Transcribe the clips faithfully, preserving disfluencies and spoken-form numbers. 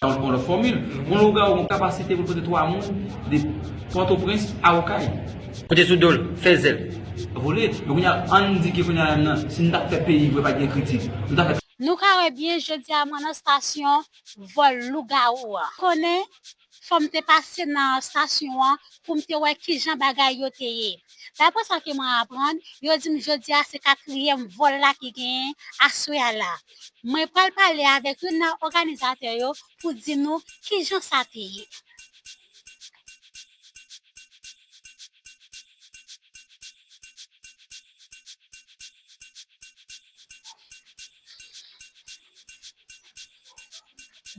Yon, yon lòt fòmil. Yon lougawou gen kapasite pou l pote twa moun de Pòtoprens a Okay. Pote sou do l, fè zèl. Vole. Men kounye a, ann di ke kounye a menm nan, si n t ap fè peyi vre, pa t gen kritik, nou t ap fè Nou ka wè byen jodi a mwen nan estasyon vòl lougawou a. Konnen, fò m te pase nan estasyon an pou m te wè kijan bagay yo te ye. Daprè sa ke mwen aprann, yo di m jodi a se katriyèm vòl la ki genyen aswè a la. Mwen pral pale avèk youn nan òganizatè yo pou di nou kijan sa te ye.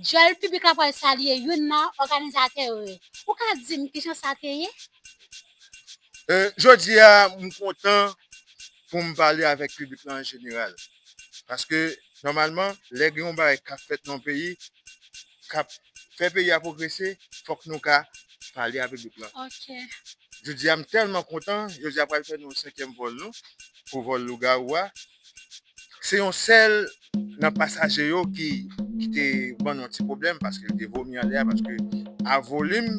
Djòl piblik la pral salye youn nan òganizatè yo ye. Ou ka di m kijan sa te ye? E, jodi a, m kontan pou m pale avèk piblik la an jeneral. Paske, nòmalman, lè gen yon bagay k ap fèt nan yon peyi, k ap fè peyi a pwogrese, fòk nou ka pale avèk piblik la. Ok. Jodi a, m tèlman kontan, jodi a pral fè nou senkyèm vòl nou, pou vòl lougawou a. Se yon sèl nan pasaje yo ki, ki te ban nou yon ti pwoblèm, paske li te vomi anlè a, paske a volim,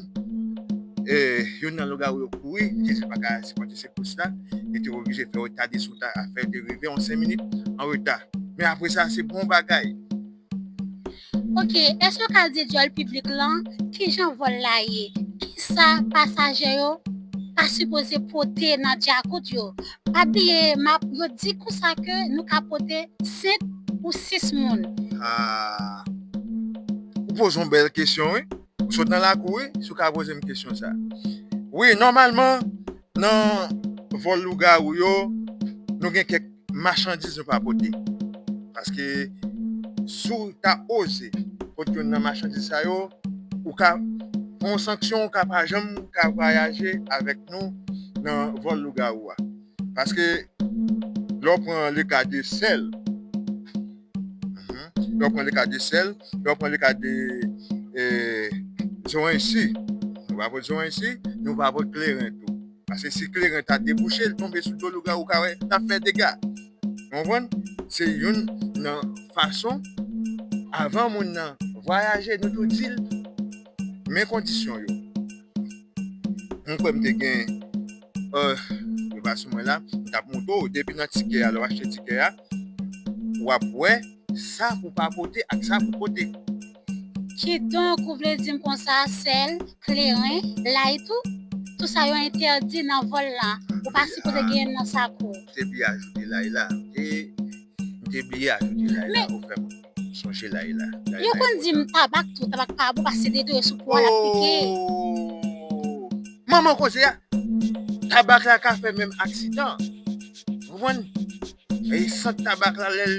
e, youn nan lougawou yo kouri, li te di l pa ka sipòte sekous la, li te oblije fè reta desant la, afè te rive yon senk minit an reta. Men apre sa, se bon bagay. Ok, èske w ka di djòl piblik lan kijan vòl la ye? Kisa pasaje yo pa sipoze pote nan djakout yo? Pa bliye, m ap, yo di konsa ke nou ka pote senk ou sis moun. Ah, ou poze yon bèl kesyon, wi. Ou sot nan lakou, wi, si w ka poze m kesyon sa. Wi, nòmalman, nan vòl lougawou yo, nou gen kèk machandiz nou pa pote. Paske si w ta oze pote youn nan machandiz sa yo, ou ka pran yon sanksyon, ou ka pa janm ka vwayaje avèk nou nan vòl lougawou a. Paske lè w pran leka de sèl, mhm, lè w pran leka de sèl, lè w pran leka de, e, zoranj si, nou pa pote zoranj si, nou pa pote kleren tou. Paske si kleren ta debouche, l tonbe sou do lougawou, ou ka wè, l ap fè dega. Ou konprann? Se youn nan fason, avan moun nan vwayaje, nou tou di l, men kondisyon yo. M kwè m te gen, euh, yo pa sou mwen la, m t ap montre w, depi nan tikè a, lè w achte tikè a, w ap wè sa pou pa pote ak sa pou pote. Kidonk, ou vle di m konsa, sèl, kleren, lay tou, tout sa yo entèdi nan vòl la. Ou pa sipoze genyen nan sak ou. M te bliye ajoute lay la. M te, m te bliye ajoute lay la. Ou fè m sonje lay la. Yo konn di m tabak tou, tabak pa bon paske dedo yo sou po a, l ap pike. Oh! Manman koze a. Tabak la ka fè menm aksidan. Ou konprann? E sant tabak la, lè l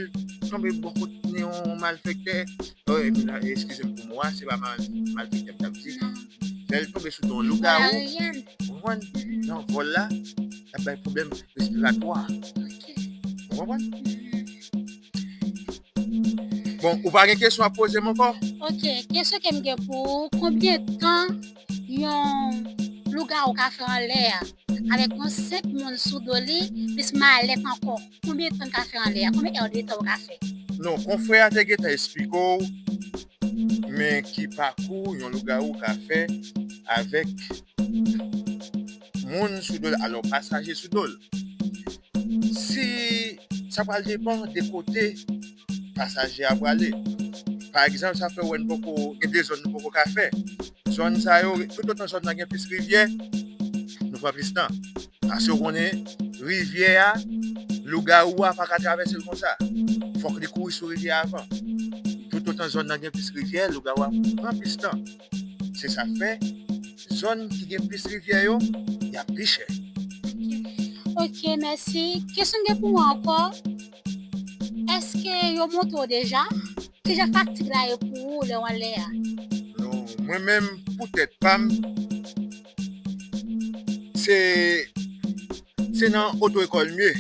tonbe bò kot nen yon malfektè, oh, epi la, eskize m pou mo a, se pa mal-, malfektè m t ap di. Lè l tonbe sou do yon lougawou, ou konprann? Nan vòl la, l ap bay pwoblèm respiratwa. Ou konprann? Bon, ou pa gen kesyon ap poze m ankò? Ok, kesyon ke m gen pou ou, konbyen tan yon lougawou ka fè anlè a? Avèk yon senk moun sou do li, plis malèt ankò. Konbyen tan l ka fè anlè a? Konbyen èdtan ou ka fè? Non, konfrè a te gentan esplike w, men ki pakou yon lougawou ka fè avèk moun sou do l, alò pasaje sou do l. Si sa pral depann de kote pasaje a prale. Pa egzanp, sa fè w wè n poko, gen de zòn nou poko ka fè. Zòn sa yo, toutotan zòn nan gen plis rivyè, nou pran plis tan. Paske w konnen, rivyè a, lougawou a pa ka travèse l konsa. Fòk li kouri sou rivyè a avan. Toutotan zòn nan gen plis rivyè, lougawou a pran plis tan. Se sa k fè, zòn ki gen plis rivyè yo, y ap pi chè. Ok, mèsi. Kesyon m gen pou ou ankò, èske yo montre w deja? Kijan fatig la ye pou ou lè w anlè a? Non, mwen menm, pou tèt pa m, se, se nan oto ekòl m ye.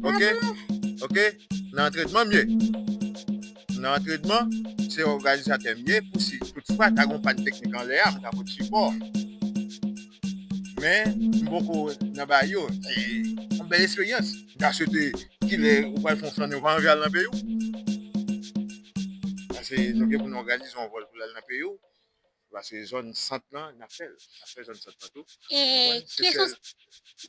Ok? Ok? Nan antrenman m ye. Nan antrenman, se òganizatè m ye pou si toutfwa ta gon pàn teknik anlè a, m ka pot sipò. Men, m poko nan bagay yo. Se yon bèl esperyans. M ta swete kilè ou pral fè yon flannen, ou pa anvi al nan peyi w? Se nou gen pou nou òganize yon vòl pou l al nan peyi w. Paske zòn sant lan, n ap fè l. N ap fè zòn sant lan tou. E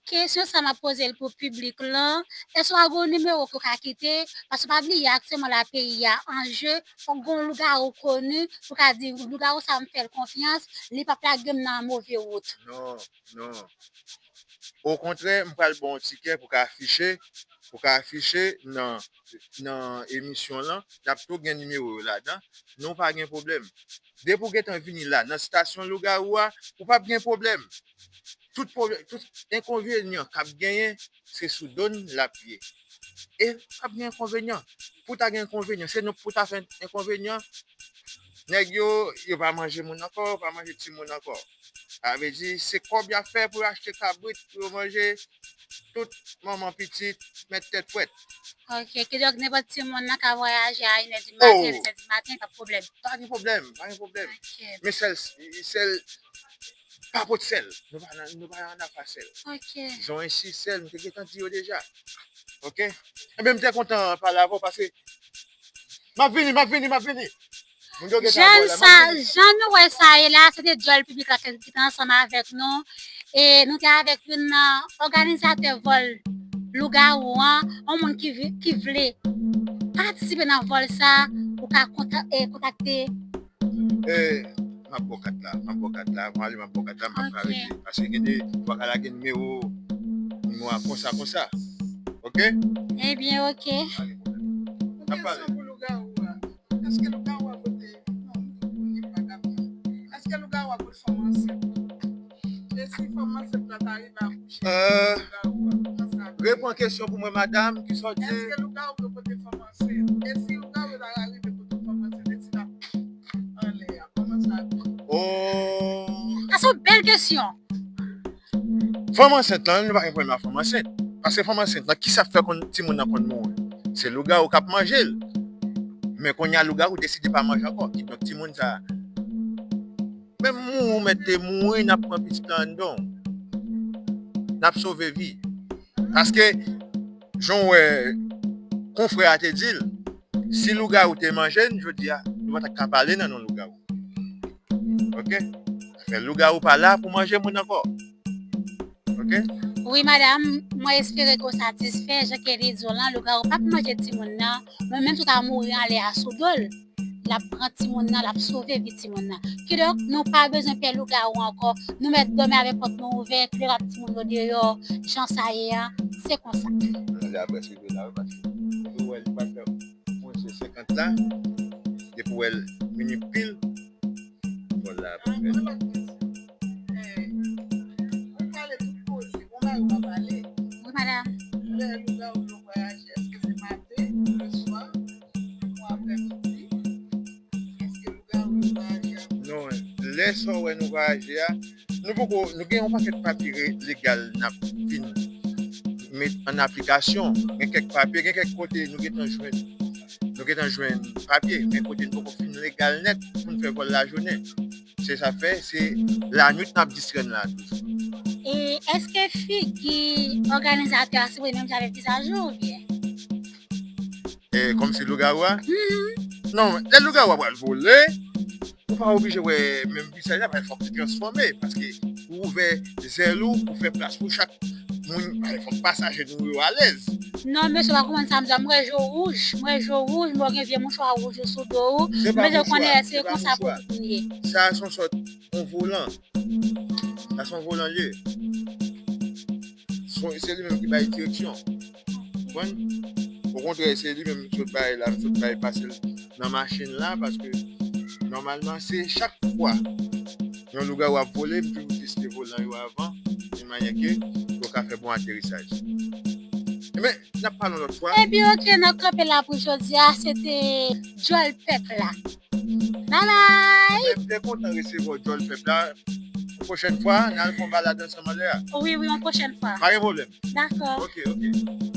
kesyon sa m ap poze l pou piblik lan, èske w gen yon nimewo ke w ka kite? Paske pa bliye aktyèlman la peyi a an je, fòk gen yon lougawou koni pou ka di lougawou sa m fè l konfyans, li p ap lage m nan move wout. Non, non. Okontrè, m pral ba w yon tikè pou ka afiche, pou ka afiche nan nan emisyon lan, n ap tou gen nimewo yo ladan, non pa gen pwoblèm. Depi w gentan vini la, nan stasyon lougawou a, ou p ap gen pwoblèm. Tout pwoblèm, tout enkonvenyan k ap genyen, se sou do n l ap ye. E p ap gen enkonvenyan. Pou ta gen enkonvenyan, se nou pou ta fè enkonvenyan. Nèg yo, yo pa manje moun ankò, yo pa manje timoun ankò. Sa vle di, se kòb y ap fè pou yo achte kabrit, pou yo manje. Tout manman pitit, mèt tèt fwèt. Ok, kidonk nenpòt timoun nan ka vwayaje a inè di maten, sèt di maten, pa pwoblèm. Pa gen pwoblèm, pa gen pwoblèm. Men sèl, sèl, pa pot sèl. Nou pa nan, nou pa nan afa sèl. Ok. Jan ensi sèl, nou te gentan di yo deja. Ok? Enben, m te kontan pale avè w paske M ap vini, m ap vini, m ap vini. Moun yo gentan vòlè, m ap vini. Jan nou wè sa ye la, se te dyòl piblik la ki te ansanm avèk nou. E nou te avèk youn nan òganizatè vòl lougawou an, yon moun ki, ki vle patisipe nan vòl sa, ou ka kontakte. M ap bò kat la, m ap bò kat la, mwen ale m ap bò kat la, m ap ka rete. Paske gen de, ou pa ka lage nimewo, nimewo a konsa, konsa. Ok? Ebyen, ok. Pa gen pwoblèm. N ap pale. Èske lougawou a pote fanm ansent? E si fanm ansent la ta rive akouche, lougawou a, kòman sa ap ye? Reprann kesyon pou mwen, madanm, kisa w di? Èske lougawou yo pote fanm ansent? E si lougawou yo ta rive pote fanm ansent, e si l ap anlè a, kòman sa ap ye? Oh! Sa se yon bèl kesyon. Fanm ansent lan, nou pa gen pwoblèm ak fanm ansent. Paske fanm ansent lan, kisa k fè konn timoun nan konn mouri? Se lougawou k ap manje l. Men kounye a lougawou deside pa manje ankò. Kidonk timoun sa a, menm mouri ou mèt te mouri, n ap pran pitit lan anndan w. N ap sove vi. Paske, jan w wè konfrè a te di l, si lougawou te manje n, jodi a, nou pa t ap ka pale nan non lougawou. Ok? Fè lougawou pa la pou manje moun ankò. Ok? Wi, madanm, mwen espere ke w satisfè. Jan ke li di w lan, lougawou p ap manje timoun nan. Mwen menm si w ta mouri anlè a sou do l, l ap pran timoun nan, l ap sove vi timoun nan. Kidonk, nou pa bezwen pè lougawou ankò. Nou mèt dòmi avèk pòt nou ouvè, klere ak timoun yo deyò. Jan sa ye a, se konsa. Anlè a prèske rive la, wi, paske ou wè li pa fè. Mwen se senkant la, depi w wè l minipil, vòl la ap fèt. Wi, madanm. Non, lè sa w wè nou vwayaje a, nou poko, nou gen yon pakèt papye legal n ap vin met an aplikasyon. Gen kèk papye, gen kèk kote nou gentan jwenn, nou gentan jwenn papye, men kote n poko fin legal nèt pou n fè vòl lajounen. Se sa k fè, se lannuit n ap distrè n la toujou. E èske figi òganizatè a sipoze menm jan avèk vizaj ou oubyen? E kòmsi lougawou a? Non, lè lougawou a pral vole, ou pa oblije wè menm vizaj la, men fòk li transfòme, paske ou ouvè zèl ou pou fè plas pou chak moun, fòk pasaje nou yo alèz. Non, mesye, w pa konprann sa m di w. M wè je w wouj, m wè je w wouj, m wè w gen vye mouchwa wouj ou sou do ou. M bezwen konnen èske se konsa pou tout moun ye. Sa se yon sòt yon volan. Sa se yon volan l ye. Se li menm ki bay direksyon. Ou konprann? Okontrè, se li menm m sot bay la, m sot bay pase l nan machin la, paske nòmalman se chak fwa yon lougawou ap vole, m toujou teste volan yo avan, yon manyè ke yo ka fè bon aterisaj. Enben, n ap pale yon lòt fwa. Ebyen, oke, n ap kanpe la pou jodi a, se te djòl pèp la. Babay! Mwen te kontan resevwa w djòl pèp la. Yon pwochèn fwa, n al fè yon balad ansanm anlè a. Wi, wi, yon pwochèn fwa. Pa gen pwoblèm. Dakò. Oke, oke.